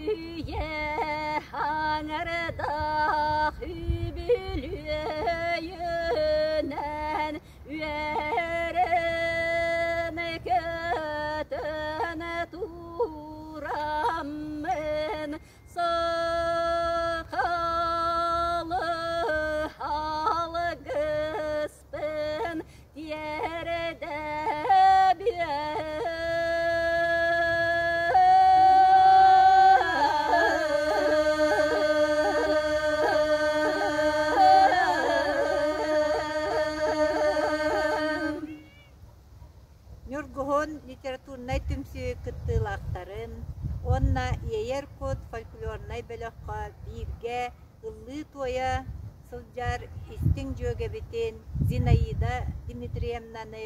Үйэ аҥардаах үбүлүөйүнэн үөрэн көтөн тураммын сахалы алгыспын тиэрдэбиэн. Ньургуһун литературнай түмсүү кыттыылаахтарын уонна Иэйэр кут фольклорнай бөлөххө бииргэ ыллыы-туойа сылдьар истиҥ дьүөгэбитин Зинаида Дмитриевнаны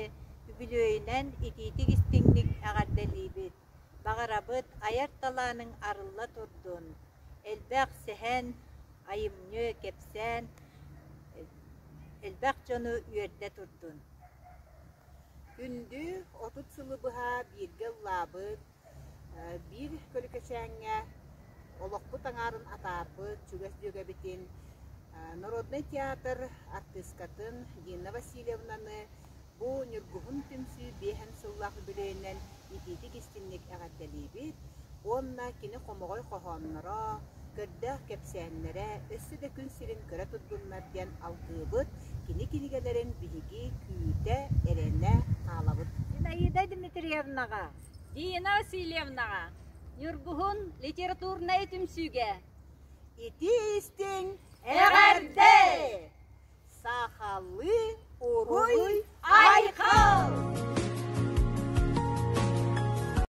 үбүлүөйүнэн итиитик-истиҥник эҕэрдэлиибит! Баҕарабыт айар талааныҥ арылла турдун, элбэх сэһэн, айымньы, кэпсээн элбэх дьону үөрдэ турдун! Күндү 30 сылы быһа бииргэ ыллаабыт, биир көлүкэчээҥҥэ олохпут аҥаарын атаарбыт чугас дьүөгэбитин народнай театр артыыскатын Дина Васильевнаны бу Ньургуһун түмсүү биэһэн сыллаах үбүлүөйүнэн итиитик-истиҥник эҕэрдэлиибит уонна кини хомоҕой хоһоонноро, көрдөөх кэпсээннэрэ өссө да күн сирин көрө турдуннар диэн алгыыбыт, кини кинигэлэрин биһиги күүтэ, эрэнэ хаалабыт. Зинаида Дмитриевнаҕа Дина Васильевнаҕа Ньургуһун литературнай түмсүүгэ Итии-истиҥ эҕэрдэ! Сахалыы!